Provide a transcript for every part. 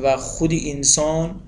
و خود انسان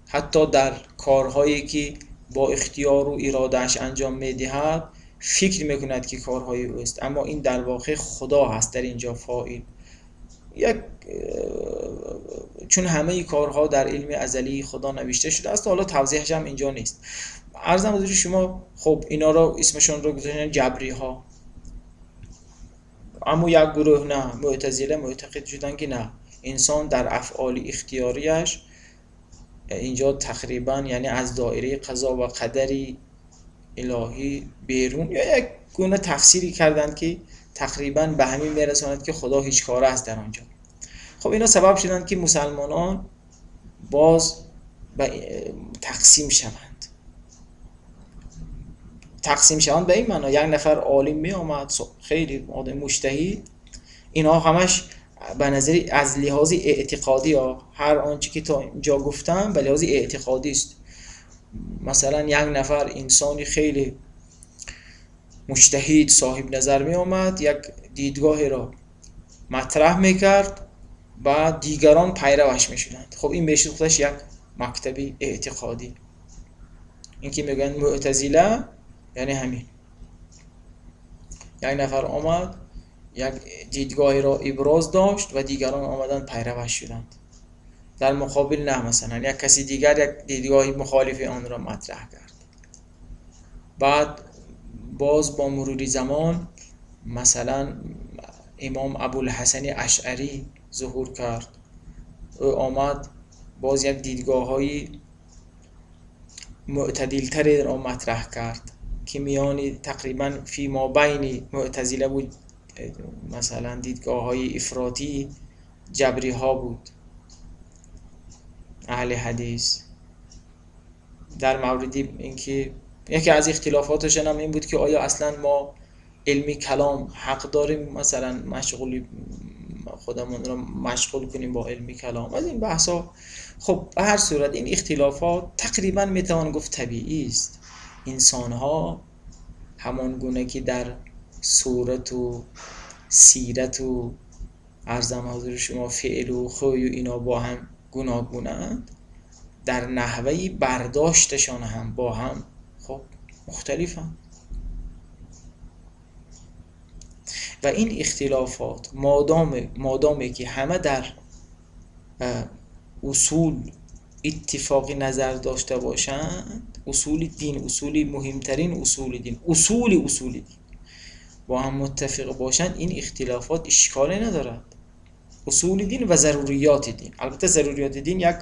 حتی در کارهایی که با اختیار و ارادهش انجام میدهد فکر میکند که کارهای اوست، اما این در واقع خدا هست در اینجا فاعل. یک چون همه کارها در علم ازلی خدا نوشته شده است، حالا توضیحش هم اینجا نیست. عرضم حضور شما خب اینا رو اسمشون رو گذاشتن جبری ها، اما یک گروه نه، معتزله معتقد شدن که نه، انسان در افعال اختیاریش اینجا تقریبا یعنی از دایره قضا و قدری الهی بیرون، یا یک گونه تفسیری کردند که تقریبا به همین میرساند که خدا هیچ کاره است در آنجا. خب اینا سبب شدند که مسلمانان باز تقسیم شوند. تقسیم شوند به این معنا، یک نفر عالم می آمد، خیلی آدم مجتهد، اینا همش به نظر از لحاظ اعتقادی ها، هر آنچه که تا اینجا گفتم به لحاظ اعتقادی است. مثلا یک نفر انسانی خیلی مجتهد صاحب نظر می آمد، یک دیدگاه را مطرح میکرد و دیگران پیروش می شدند. خب این بهش خودش یک مکتبی اعتقادی. این که میگن معتزله یعنی همین، یک نفر آمد یک دیدگاهی را ابراز داشت و دیگران آمدند پیروش شدند. در مقابل نه، مثلا یک کسی دیگر یک دیدگاهی مخالف آن را مطرح کرد. بعد باز با مرور زمان مثلا امام ابوالحسن اشعری ظهور کرد، او آمد باز یک دیدگاه‌های معتدل‌تری را مطرح کرد که میان تقریبا فی ما بین معتزله بود، مثلا دیدگاه‌های افراطی جبری ها بود، اهل حدیث. در مورد اینکه یکی از اختلافاتشون هم این بود که آیا اصلا ما علمی کلام حق داریم مثلا مشغول خودمون رو مشغول کنیم با علمی کلام، از این بحثا. خب به هر صورت این اختلافات تقریبا میتوان گفت طبیعی است. انسان ها همان گونه که در صورت و سیرت و عرضم حضور شما فعل و خوی و اینا با هم گوناگونند، در نحوه برداشتشان هم با هم خب مختلفند و این اختلافات مادامی که همه در اصول اتفاقی نظر داشته باشند، اصول دین، اصول مهمترین اصول دین، اصول دین با هم متفق باشند، این اختلافات اشکالی ندارد. اصول دین و ضروریات دین، البته ضروریات دین یک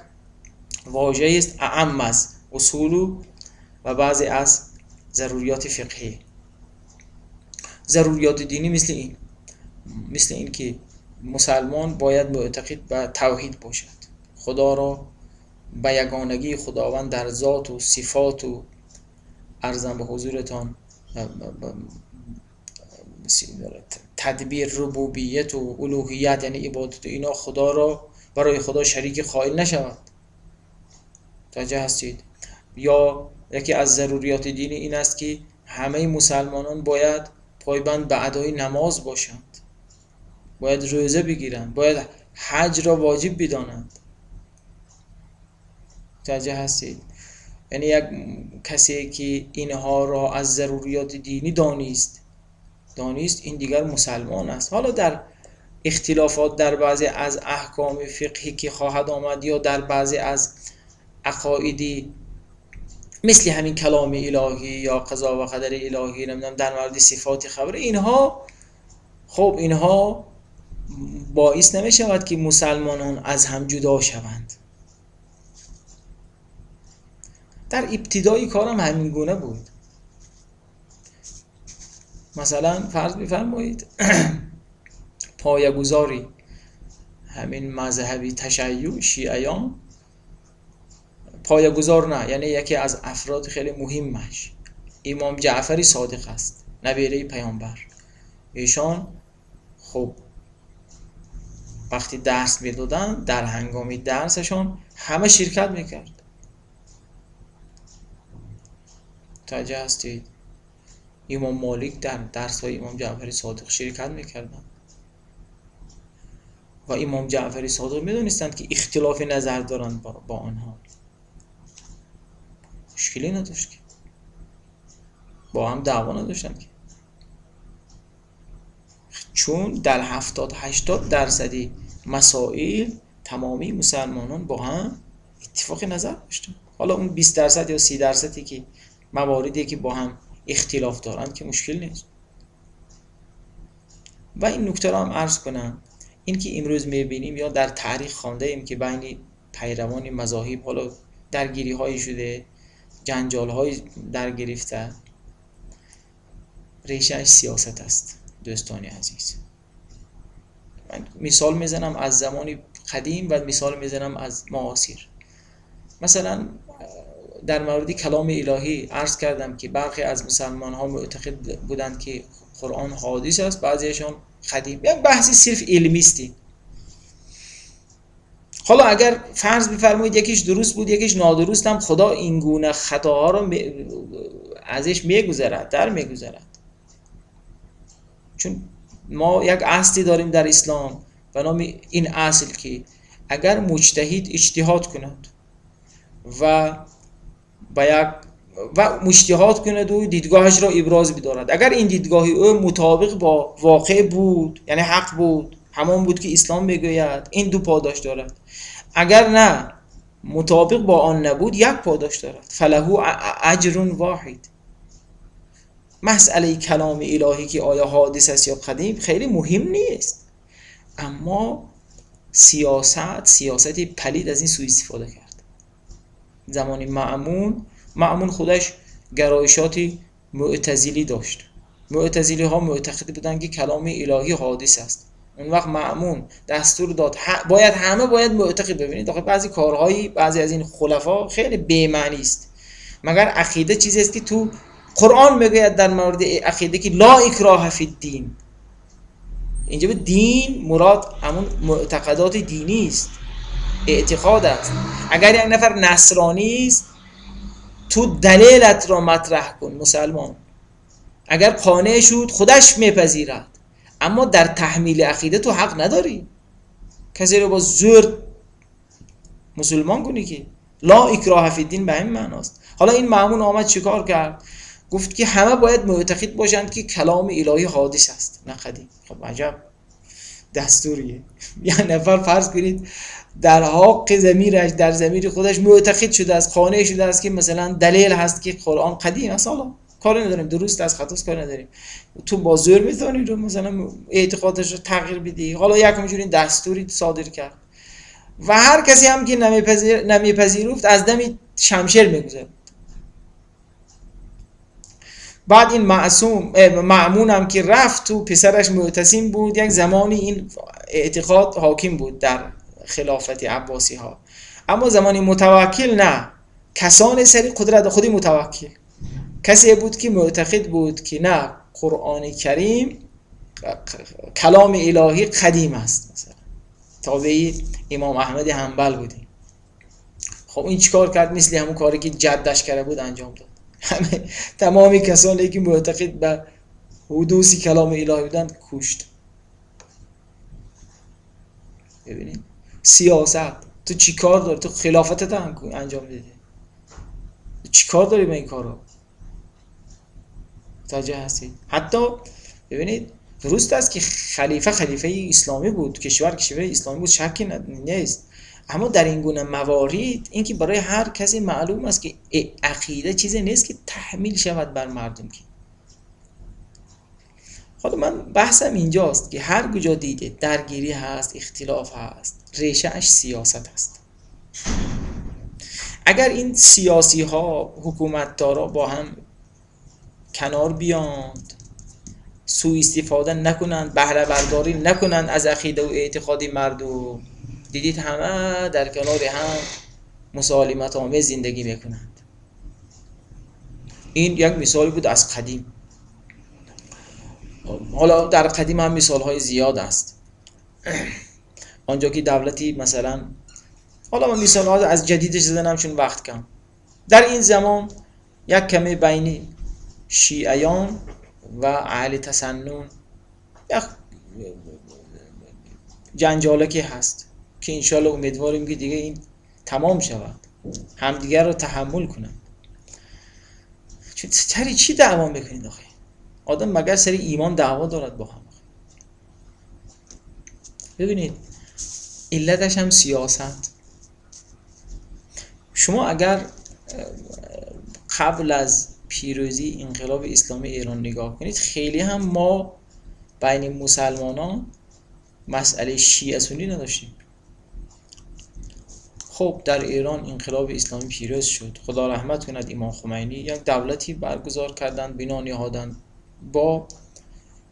واژه است اعم از اصول و بعضی از ضروریات فقهی. ضروریات دینی مثل این که مسلمان باید معتقد به توحید باشد، خدا را به یگانگی خداوند در ذات و صفات و عرضم به حضورتان تدبیر ربوبیت و الوهیت یعنی عبادت و اینا، خدا را برای خدا شریک قائل نشود. توجه هستید؟ یا یکی از ضروریات دینی این است که همه مسلمانان باید پایبند به ادای نماز باشند، باید روزه بگیرند، باید حج را واجب بدانند. توجه هستید؟ یعنی یک کسی که اینها را از ضروریات دینی دانیست این دیگر مسلمان است. حالا در اختلافات در بعضی از احکام فقهی که خواهد آمد یا در بعضی از عقایدی مثل همین کلام الهی یا قضا و قدر الهی، نمیدونم در مورد صفات خبر، اینها خب اینها باعث نمی شود که مسلمانان از هم جدا شوند. در ابتدای کارم همین گونه بود. مثلا فرض بفرمایید پایه‌گذاری همین مذهبی تشیع شیعیان، پایه‌گذار نه، یعنی یکی از افراد خیلی مهمش امام جعفری صادق است، نبیره پیامبر. ایشان خب وقتی درس میدادن در هنگام درسشان همه شرکت میکرد. توجه هستید؟ امام مالک در درس های امام جعفری صادق شرکت میکردن. و امام جعفر صادق میدونستند که اختلاف نظر دارند با آنها، مشکلی نداشت که با هم دعوا نداشتند که، چون در 70-80% مسائل تمامی مسلمانان با هم اتفاق نظر داشتند. حالا اون 20% یا 30% که مواردی که با هم اختلاف دارند که مشکل نیست. و این نکته را هم عرض کنم، این که امروز میبینیم یا در تاریخ خوانده ایم که بین پیروان مذاهب حالا درگیری هایی شده، جنجال های در گرفته، ریشه‌اش سیاست است دوستان عزیز. من مثال میزنم از زمان قدیم و مثال میزنم از معاصر. مثلا در مورد کلام الهی عرض کردم که برخی از مسلمان ها معتقد بودند که قرآن حادث است، بعضیشان قدیم. یک بحثی صرف علمی است. حالا اگر فرض بفرمایید یکیش درست بود یکیش نادرست، هم خدا این گونه خطاها رو ازش میگذرد، در میگذرد. چون ما یک اصلی داریم در اسلام به نام این اصل که اگر مجتهد اجتهاد کند و مجتهاد کند و دیدگاهش را ابراز بدارد، اگر این دیدگاه او مطابق با واقع بود، یعنی حق بود، همان بود که اسلام میگوید، این دو پاداش دارد. اگر نه مطابق با آن نبود، یک پاداش دارد، فله اجر واحد. مسئله کلام الهی که آیا حادث است یا قدیم خیلی مهم نیست، اما سیاست پلید از این سوء استفاده کرد. زمانی مأمون خودش گرایشاتی معتزلی داشت. معتزلی ها معتقد بودند که کلام الهی حادث است. اون وقت مأمون دستور داد باید همه باید معتقد. ببینید آخه بعضی کارهایی بعضی از این خلفا خیلی بی معنی است. مگر عقیده چیزی است که تو قرآن میگوید در مورد عقیده که لا اکراه فی الدین. اینجا به دین مراد همون معتقدات دینی است، اعتقاد است. اگر یک نفر نصرانی است تو دلیلت را مطرح کن مسلمان، اگر قانع شد خودش میپذیرد، اما در تحمیل عقیده تو حق نداری کسی رو با زور مسلمان کنی که لا اکراه فی الدین به این معناست. حالا این مأمون آمد چیکار کرد؟ گفت که همه باید معتقد باشند که کلام الهی حادث است نه قدیم. خب عجب دستوریه. یه نفر فرض کنید در حق ضمیرش، در ضمیر خودش معتقد شده است، قانع شده است که مثلا دلیل هست که قرآن قدیم است، حالا کاری نداریم، درست است خطاست کاری نداریم، تو با زور میتونی رو مثلا اعتقادش رو تغییر بدی. حالا یکم جوری دستوری صادر کرد و هر کسی هم که نمیپذیرفت از دم شمشیر میگذرد. بعد این مأمون هم که رفت تو پسرش معتصم بود، یک زمانی این اعتقاد حاکم بود در خلافت عباسی ها، اما زمانی متوکل نه، کسان سری قدرت خودی متوکل کسی بود که معتقد بود که نه قرآن کریم کلام الهی قدیم است، مثلا تابعی امام احمد حنبل بودیم. خب این چیکار کرد؟ مثل همون کاری که جدش کرده بود انجام داد. همه تمامی کسانی که معتقد به حدوث کلام الهی بودند کشت. ببینید سیاست، تو چی کار داری؟ تو خلافتت هم انجام میدی، چی کار داری به این کارا؟ متوجه هستید؟ حتی ببینید درست است که خلیفه اسلامی بود، کشور اسلامی بود، شکی نیست، اما در این گونه موارد اینکه برای هر کسی معلوم است که عقیده چیزی نیست که تحمیل شود بر مردم. که حالا من بحثم اینجاست که هر کجا دیده درگیری هست، اختلاف هست، ریشه اش سیاست هست. اگر این سیاسی ها، حکومتدارا با هم کنار بیاند، سوء استفاده نکنند، بهره برداری نکنند از عقیده و اعتقاد مردم، دیدید همه در کنار هم مسالمت آمیز زندگی میکنند. این یک مثال بود از قدیم. حالا در قدیم هم مثال های زیاد است. آنجا که دولتی مثلا، حالا من مثال ها از جدیدش زدنم چون وقت کم. در این زمان یک کمی بین شیعیان و اهل تسنن یک جنجاله که هست که انشالله امیدواریم که دیگه این تمام شود، همدیگر رو تحمل کنند. سری چی دعوا میکنید آخه؟ آدم مگر سری ایمان دعوا دارد با هم؟ ببینید علتش هم سیاست. شما اگر قبل از پیروزی انقلاب اسلامی ایران نگاه کنید، خیلی هم ما بین مسلمانان مسئله شیعه سنی نداشتیم. خب در ایران انقلاب اسلامی پیروز شد، خدا رحمت کند امام خمینی، یک دولتی برگزار کردند، بنا نهادند با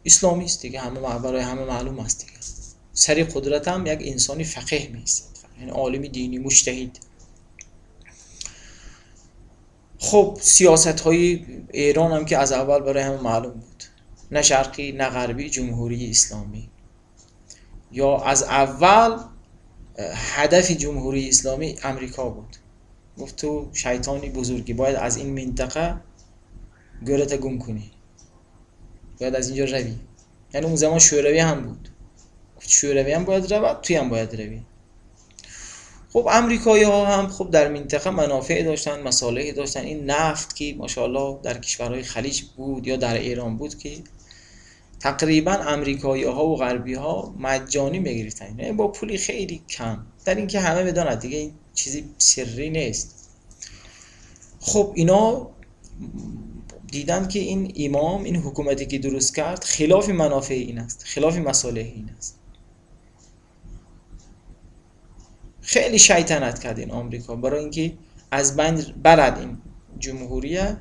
اسلامی است دیگه، همه برای همه معلوم است دیگه. سری قدرت هم یک انسانی فقیه می‌ایستد، یعنی عالم دینی مجتهد. خب سیاست های ایران هم که از اول برای همه معلوم بود، نه شرقی نه غربی، جمهوری اسلامی. یا از اول هدف جمهوری اسلامی امریکا بود، گفت تو شیطانی بزرگی، باید از این منطقه گورت گم کنی، باید از اینجا روی. یعنی اون زمان شوروی هم بود، گفت شوروی هم باید رود، توی هم باید روی. خب امریکایی ها هم خب در منطقه منافع داشتن، مصالح داشتن. این نفت که ماشاءالله در کشورهای خلیج بود یا در ایران بود که تقریبا امریکایی ها و غربی ها مجانی میگرفتن، یعنی با پولی خیلی کم، در اینکه همه بداند دیگه، این چیزی سری نیست. خب اینا دیدن که این امام، این حکومتی که درست کرد، خلاف منافع این است، خلاف مصالح این است. خیلی شیطنت کرد این آمریکا برای اینکه از بند برد این جمهوریه.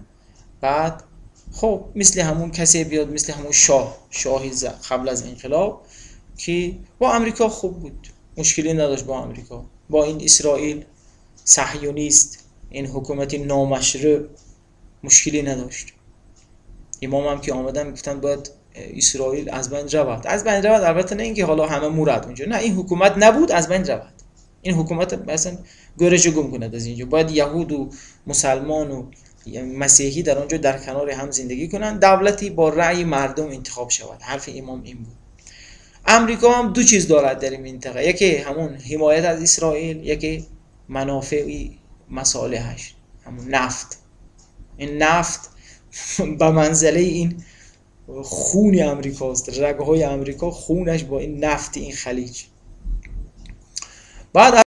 بعد خب مثل همون کسی بیاد، مثل همون شاهی قبل از انقلاب که با امریکا خوب بود، مشکلی نداشت با امریکا، با این اسرائیل صهیونیست، این حکومت نامشروع مشکلی نداشت. امام هم که آمدن گفتن باید اسرائیل از بین رود، از بین رود، البته نه اینکه حالا همه مورد اونجا، نه، این حکومت نبود از بین رود، این حکومت مثلا گورش گم کند از اینجا، باید یهود و مسلمان و مسیحی در آنجا در کنار هم زندگی کنند، دولتی با رأی مردم انتخاب شود. حرف امام این بود. امریکا هم دو چیز دارد در این منطقه، یکی همون حمایت از اسرائیل، یکی منافع مصالحش، همون نفت. این نفت به منزله این خون امریکاست، رگ‌های امریکا خونش با این نفت این خلیج. بعد